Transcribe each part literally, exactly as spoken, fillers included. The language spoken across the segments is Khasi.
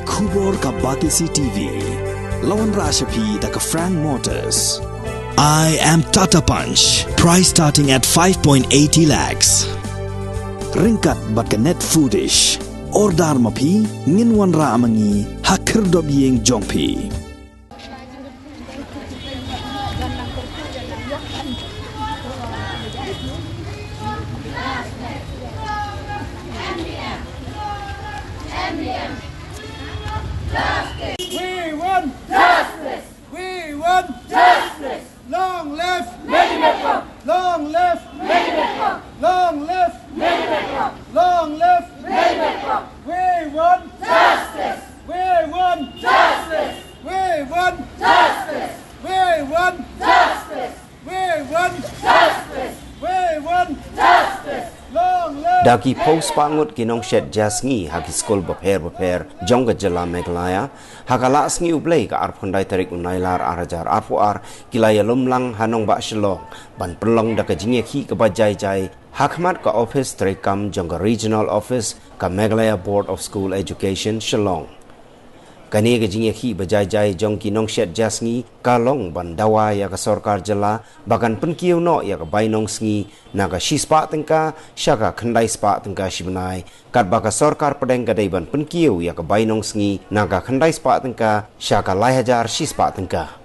Khubor ka Batesi T V. La wanrah sha phi da ka Frank Motors. I am Tata Punch. Price starting at five point eighty lakhs. Ryngkat bad ka Net Foodish. Order ma phi, ngin wanrah ma ngi ha khyrdop ïing jong phi. We want justice. We want justice. Long live Mary Mekong. Long live Mary Mekong. Long live Mary Mekong. Long live Mary Mekong. We want justice. We want justice. We want justice. We want justice. We want justice. We want justice. Long live. Da ki phew spah ngut ki nongshet ja sngi ha ki skul bapher bapher jong ka jylla Meghalaya, ha ka la sngi U Blei ka arphew khyndai tarik u Nailar ar hajar arphew ar, ki la ïalum lang ha nongbah Shillong ban pynlong da ka jingïakhih kaba jai jai ha khmat ka office treikam jong ka Regional Office ka Meghalaya Board of School Education Shillong. Kane ka jingïakhih ba jai jai jong ki nongshet ja sngi ka long ban dawa ïa ka sorkar jylla ba kan pynkiew noh ïa ka bainong sngi na ka shispah tyngka sha ka khyndai spah tyngka shi bnai, katba ka sorkar pdeng ka dei ban pynkiew ïa ka bainong sngi na ka khyndai spah tyngka sha ka lai hajar shispah tyngka.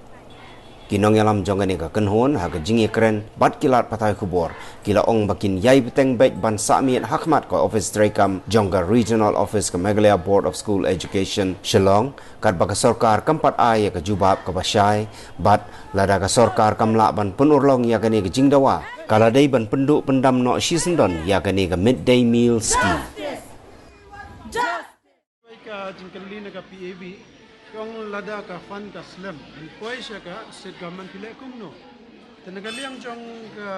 Ki nongïalam jong kane ka kynhun ha ka jingïakren bad ki lad pathai khubor ki la ong ba kin ïai bteng beit ban sah miet ha khmat ka office treikam jong ka Regional Office ka Meghalaya Board of School Education Shillong, katba ka sorkar kam pat ai ïa ka jubab kaba shai, bad lada ka sorkar kam lah ban pynurlong ïa kane ka jingdawa, ka la dei ban pynduh pyndam noh shisyndon ïa kane ka midday meal scheme. Ka jingkylli na ka P A B, ka ong lada ka fund ka slem, yn poi sha ka state government, phi leh kumno? Te na ka liang jong ka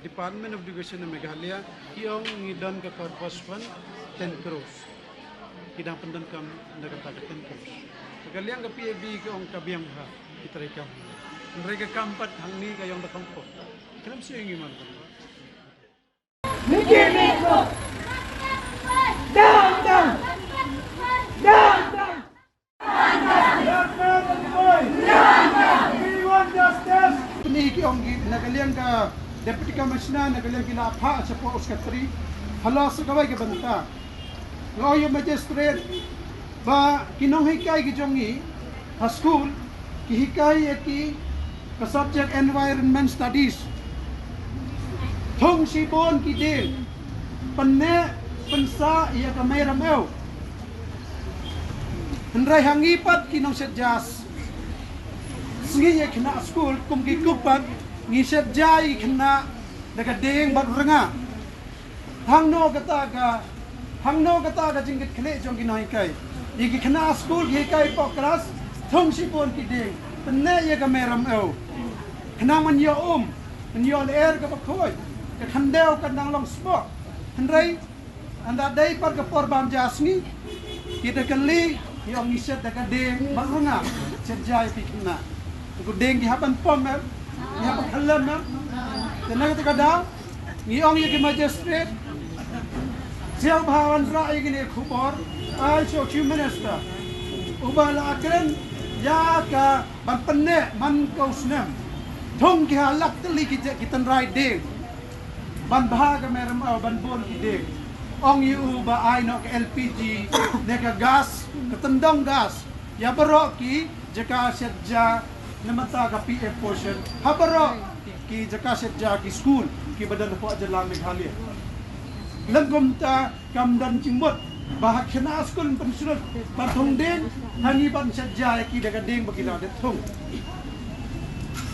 Department of Education of Meghalaya, ki ong ngi don ka corpus fund ten crores. Ki dang pyndonkam na kata ka ten crores. Na ka liang ka P A B ki ong ka biang bha, ki treikam. Hynrei ka kam pat hangne ka ïong da khongpong. Khlem shu ïa ngi man. Down, down. Down, down. We want justice. Pynïaid ki ong ki na ka liang ka Deputy Commissioner, na ka liang ki la phah shapoh u Secretary. Halor sa kawei ka bynta. Nga ong ïa u Magistrate ba ki nonghikai ki jong ngi ha skul ki hikai ïa ki ka subject Environment Studies. Thung shibun ki dieng, pynneh pynsah ïa ka mei rymew. Hynrei ha ngi pat ki nongshet ja sngi ïa khynnah skul, kum ki kup pat, ngi shet ja ïa khynnah da ka dieng bad u rnga. Hangno kata ka, hangno kata ka jingkitkhlieh jong ki nonghikai? Ïa ki khynnah skul ki hikai hapoh klas, thung shibun ki dieng, pynneh ïa ka mei rymew. Khnang ban ïoh um, ban ïoh lyer kaba khuid, ka khyndew kan dang long smoke. Hynrei ynda dei pat ka por bam ja sngi, ki da kylli, ki ong ngi shet da ka dieng bad u rnga, shet ja ïa ki khynnah. Ki dieng ki hap ban pom em, ki hap ban khyllem em. Te na kata ka daw ngi ong ïa ki magistrate, sngewbha wanrah ïa kine ki khubor ai sha u Chief Minister, uba la kren ïa ka ban pynneh man ka u snem thung ki ha lak tylli ki je-, ki tynrai dieng ban bha ka mei rymew, ban bun ki dieng. Ong ïa u ba ai noh ka L P G ne ka gas, ka tyndong gas ïa baroh ki jaka shet ja na bynta ka P M POSHAN ha baroh ki, ki jaka shet ja ki skul kiba don hapoh jylla Meghalaya. Lym kumta kam don jingmut ba ha khynnah skul pynshlur ban thung dieng, ha ngi ban shet ja ïa ki da ka dieng ba ki la dep thung.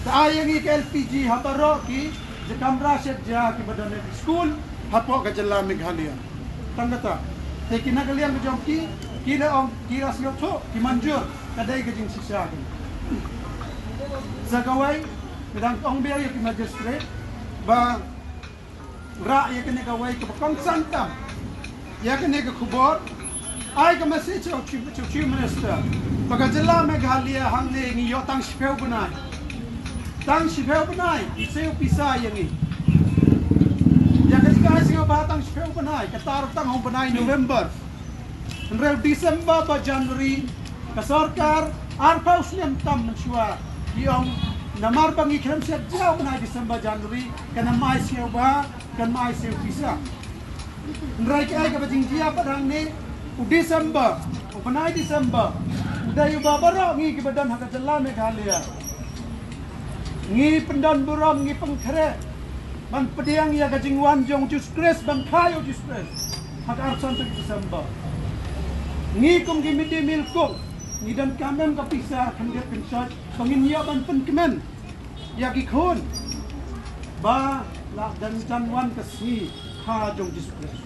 Te ai ïa ngi ka L P G ha baroh ki jaka kamra shet ja kiba don ha ki skul hapoh ka jylla Meghalaya. Tang kata, te ki na ka liang ka jong ki, ki la ong, ki la sngewthuh, ki mynjur, ka dei ka jingshisha ka. Sa kawei, nga dang ong biang ïa ki magistrate ba rah ïa kane kawei kaba kongsan tam ïa kane ka khubor. Ai ka message sha u Chief, sha u Chief Minister ba ka jylla Meghalaya hangne ngi ïoh tang shiphew bnai. Tang shiphew bnai, ki siew pisa ïa ngi. Ïa kane ka ai sngewbha tang shiphew bnai, kata ruh tang ha u bnai November. Hynrei December bad January, ka sorkar arphew snem tam mynshuwa ki ong, namar ba ngi khlem shet jia u bnai December January, kan ym ai sngewbha, kan ym ai sngewpisa. Hynrei kaei kaba jingjia pat hangne, u December, u bnai December u dei uba baroh ngi kiba don ha ka jylla Meghalaya ngi pyndon burom, ngi pynkhreh ban pdiang ïa ka jingwan jong u Jisu Khrist, ban kha ïa u Jisu Khrist ha ka arphew san tarik December. Ngi kum ki midday meal cook, ngi donkam em ka pisa khyndiat khynsoit ba ngin ïoh ban pynkmen ïa ki khun ba la dang jan wan ka sngi kha jong u Jisu Khrist.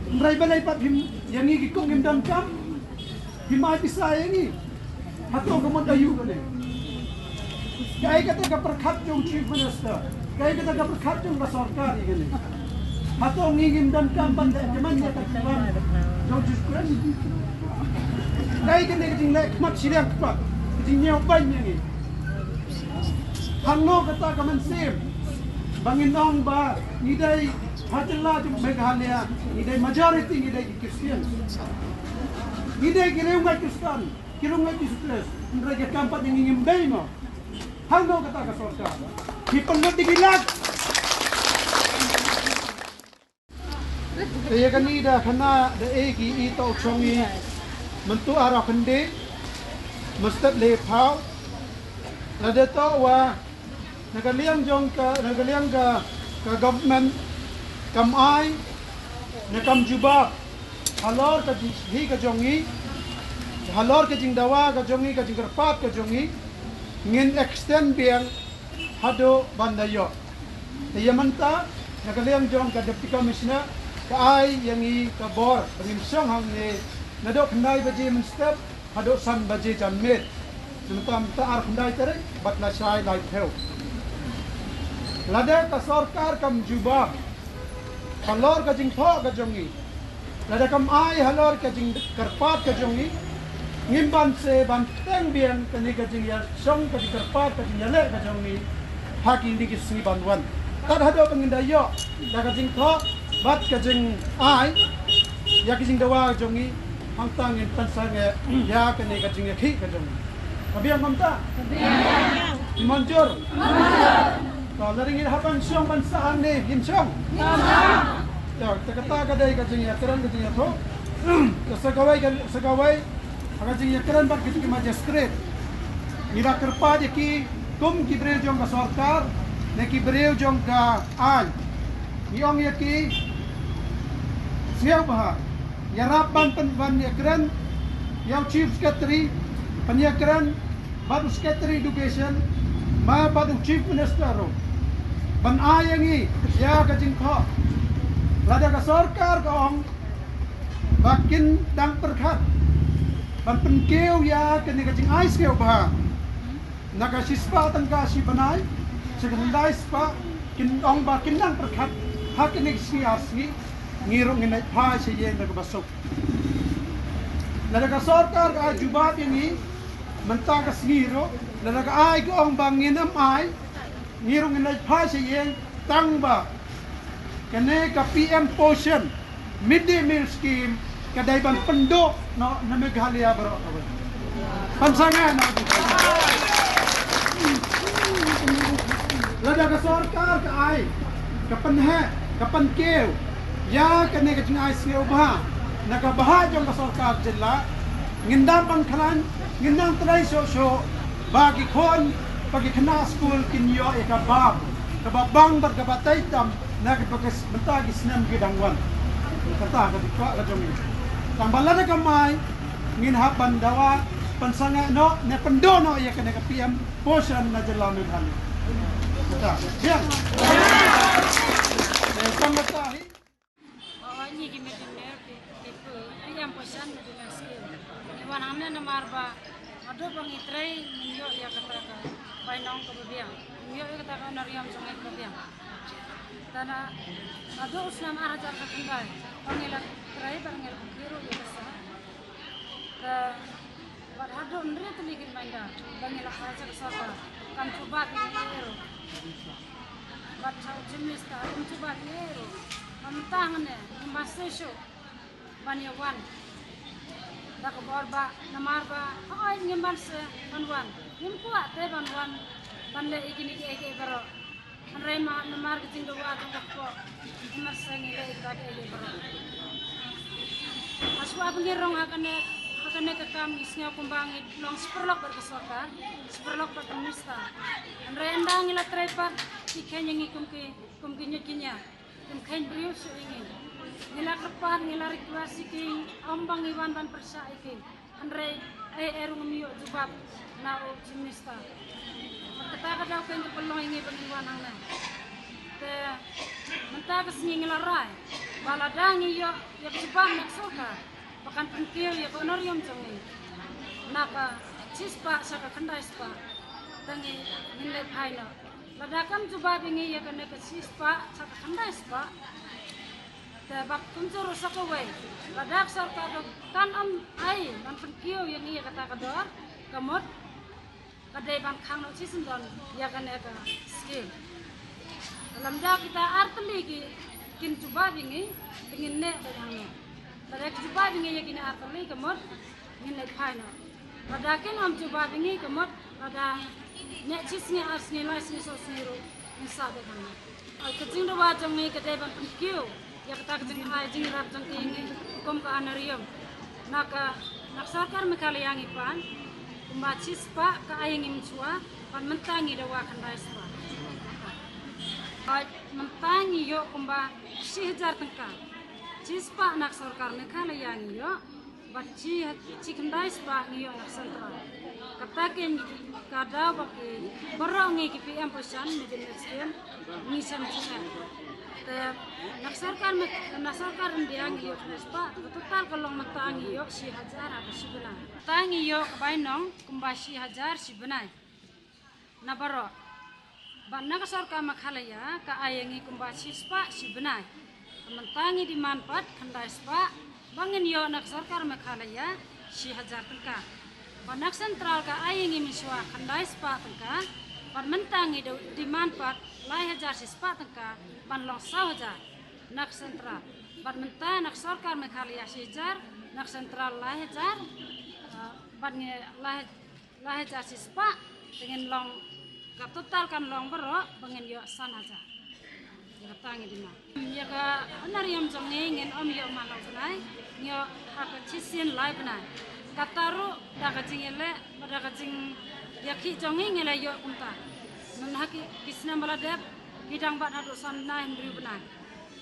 Hynrei balei pat phim, ïa ngi ki cook ngim donkam? Phim ai pisa ïa ngi. Hato ka mut aïu kane? Kaei kata ka pyrkhat jong u Chief Minister? Kaei kata ka pyrkhat jong ka sorkar ïa kane? Hato ngi ngim donkam ban leh kmen ïa ka jingwan jong u Jisu Khrist? Kaei kane ka jingleh khmat shiliang kpat, ka jingñiewbeiñ ïa ngi? Hangno kata ka mynsiem ba ngin ong ba ngi dei ha jylla jong Meghalaya, ngi dei majority, ngi dei ki Khristan, ngi dei ki riewngeit Khristan, ki riewngeit Jisu Khrist, hynrei ka kam pat ïa ngi ngim dei mo? Hangno kata ka sorkar? Ki pynlut da ki lak. Te ïa kane da khana da e ki i toh chong i, mynta arphew khyndai, mynstep laiphew. Lada toh wa na ka liang jong ka, na ka liang ka, ka government kam ai ne kam jubab halor ka jinghi ka jong i, halor ka jingdawa ka jong i, ka jingkyrpad ka jong i, ngin extend biang haduh ban da ïoh. Te ïa mynta na ka liang jong ka Deputy Commissioner ka ai ïa ngi ka bor ba ngin shong hangne naduh khyndai baje mynstep haduh san baje janmiet. Te mynta, mynta arphew khyndai tarik bad lashai laiphew. Lada ka sorkar kam jubab halor ka jingthoh ka jong i, lada kam ai halor ka jingkyrpad ka jong i, ngim banse ban teng biang kane ka jingïashong, ka jingkyrpad, ka jingïaleh ka jong i ha kine ki sngi ban wan. Tad haduh ba ngin da ïoh da ka jingthoh bad ka jingai ïa ka jingdawa jong i, hangta ngin pynsangeh ïa kane ka jingïakhih ka jong i. Ka biang kumta? Ka biang. Ngi mynjur? Mynjur. To, lada ngi hap ban shong ban sah hangne, ngin shong? Ngin shong. Ïa, te kata ka dei ka jingïakren, ka jingïathuh. Te sa kawei, ka, sa kawei, ha ka jingïakren bad kita ki magistrate, ngi da kyrpad ïa ki kum ki briew jong ka sorkar ne ki briew jong ka aiñ. Ngi ong ïa ki, sngewbha ïarap ban pyn, ban ïakren ïa u Chief Secretary, pynïakren bad u Secretary Education, ma bad u Chief Minister ruh, ban ai ïa ngi ïa ka jingthoh. Lada ka sorkar ka ong ba kin dang pyrkhat ban pynkiew ïa kane ka jingai sngewbha na ka shispah tyngka shi bnai sha ka khyndai spah, kin ong ba kin nang pyrkhat ha kine ki sngi ar sngi, ngi ruh ngin leit phai sha ïing da kaba suk. Lada ka sorkar ka ai jubab ïa ngi mynta ka sngi ruh, lada ka ai, ka ong ba ngin ym ai, ngi ruh ngin leit phai sha ïing, tang ba kane ka P M Poshan Midday Meal Scheme ka dei ban pynduh noh na Meghalaya baroh kawei. Pynsangeh noh. Lada ka sorkar ka ai, ka pynheh, ka pynkiew ïa kane ka jingai sngewbha na ka bhah jong ka sorkar jylla, ngin dang pynkhlaiñ, ngin dang trei shuh shuh ba ki khun, ba ki khynnah skul kin ïoh ïa ka bam kaba bang bad kaba tei tam na ka bynta ki snem ki dang wan. Kata ka dei ka kwah ka jong ngi. Tang ba lada kam ai, ngin hap ban dawa pynsangeh noh ne pynduh noh ïa kane ka P M Poshan na jylla Meghalaya. Kata. Biang. Eh, tang kata hi. Ba wan ngi ki midday meal, ki, ki pu, P M Poshan Midday Meal Scheme. Ngi wan hangne namar ba haduh ba ngi trei ngim ïoh ïa kata ka bainong kaba biang. Ngim ïoh ïa kata ka nongrim jong ngi kaba biang. Te na haduh u snem ar hajar khyndai ba ngi la trei, ba ngi la kiew ruh ïa ka sah. Te bad haduh hynriew tylli ki reminder ba ngi la phai sha ka sorkar, kam jubab ïa ngi ei ei ruh. Bad sha u Chief Minister kam jubab ïa ngi ei ei ruh. Mynta hangne ngim banse shuh ban ïa wan. Da ka bor ba namar ba hooid ngim ban se ban wan, ngim kwah te ban wan ban leh ïa kine kiei kiei baroh. Hynrei ma namar ka jingdawa jong ka kpoh, namar sa ngi leh ïa kita kiei kiei baroh. Hashwa ba ngi rong ha kane, ha kane ka kam ngi sngew kumba ngi long shi paralok bad ka sorkar, shi paralok bad ka minister. Hynrei ynda ngi la trei pat ki kheiñ ïa ngi kum ki, kum ki ñiut ki ñiar. Kim kheiñ briew shuh ïa ngi. Ngi la kyrpad, ngi la request ïa ki, ym ba ngi wan ban pyrshah ïa ki. Hynrei ei ei ruh ngim ïoh jubab na u Chief Minister. Bad kata ka daw keiñ ka pynlong ïa ngi ba ngi wan hangne. Te mynta ka sngi ngi la rai ba lada ngi ïoh ïa ka jubab na ka sorkar ba kan pynkiew ïa ka honorarium jong ngi na ka shispah sha ka khyndai spah, te ngi, ngin leit phai noh. Lada kam jubab ïa ngi ïa kane ka shispah sha ka khyndai spah, te bad kumjuh ruh sa kawei, lada ka sorkar kan ym ai ban pynkiew ïa ngi ïa kata ka dor, ka mut ka dei ban khang noh shisyndon ïa kane ka skim. Lymda kita ar tylli ki kin jubab ïa ngi, te ngin neh beit hangne. Lada ki jubab ïa ngi ïa kine ar tylli, ka mut ngin leit phai noh. Lada kin ym jubab ïa ngi, ka mut lada neh shi sngi, ar sngi, lai sngi, saw sngi ruh ngin sah beit hangne. Ka jingdawa jong ngi ka dei ban pynkiew ïa kata ka jingai jingïarap jong ki ïa ngi kum ka honorarium na ka, na ka sorkar Meghalaya ngi pan kumba shispah ka ai ïa ngi mynshuwa, bad mynta ngi dawa khyndai spah. Bad mynta ngi ïoh kumba shi hajar tyngka. Shispah na ka sorkar Meghalaya ngi ïoh, bad shi, shi khyndai spah ngi ïoh na ka central. Kata keiñ ka daw ba ki baroh ngi ki P M Poshan, ngi jin skim, ngi shem jingeh. Te na ka sorkar Me-, na ka sorkar India ngi ïoh khyndai spah, ka total ka long mynta ngi ïoh shi hajar ha ka shi bnai. Mynta ngi ïoh ka bainong kumba shi hajar shi bnai. Na baroh. Bad na ka sorkar Meghalaya ka ai ïa ngi kumba shispah shi bnai. Te mynta ngi demand pat khyndai spah ba ngin ïoh na ka sorkar Meghalaya shi hajar tyngka. Bad na ka central ka ai ïa ngi mynshuwa khyndai spah tyngka. Bad mynta ngi de-, demand pat lai hajar shispah tyngka ban long saw hajar na ka central. Bad mynta na ka sorkar Meghalaya shi hajar, na ka central lai hajar. Ah, bad ngi lai, lai hajar shispah, te ngin long, ka total kan long baroh ba ngin ïoh san hajar. Ïa kata ngi demand. Ïa ka honorarium jong ngi ngin ym ïoh man la u bnai, ngi ïoh ha ka shisien lai bnai. Kata ruh da ka jingïaleh bad da ka jingïakhih jong ngi ngi la ïoh kumta. Nang ha ki, ki snem ba la dep ki dang bat haduh san bnai hynriew bnai.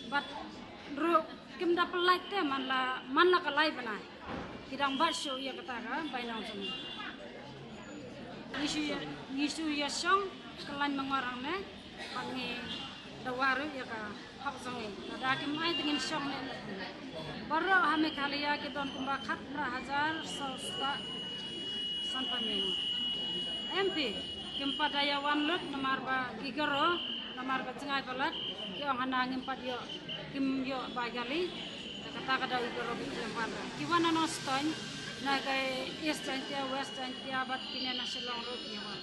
Bad ruh kim da pynlait te man la, man la ka lai bnai. Ki dang bat shuh ïa kata ka bainong jong ngi. Ngi shu ïa, ngi shu ïa shong kyllaiñ mangor hangne, bad ngi dawa ruh ïa ka hok jong ngi. Lada kim ai te ngin shong ne. Baroh ha Meghalaya ki don kumba khatphra hajar saw spah sanphew hynñiew ngut. Em phi, kim pat da ïa wan lut namar ba ki Garo, namar ka jngai palat, ki ong hana ngim pat ïoh, kim ïoh bai gali. Te kata ka daw ki Garo ki ïa wan. Ki wan na Nongstoiñ, na ka East Jaintia, West Jaintia, bad kine na Shillong ruh ki ïa wan.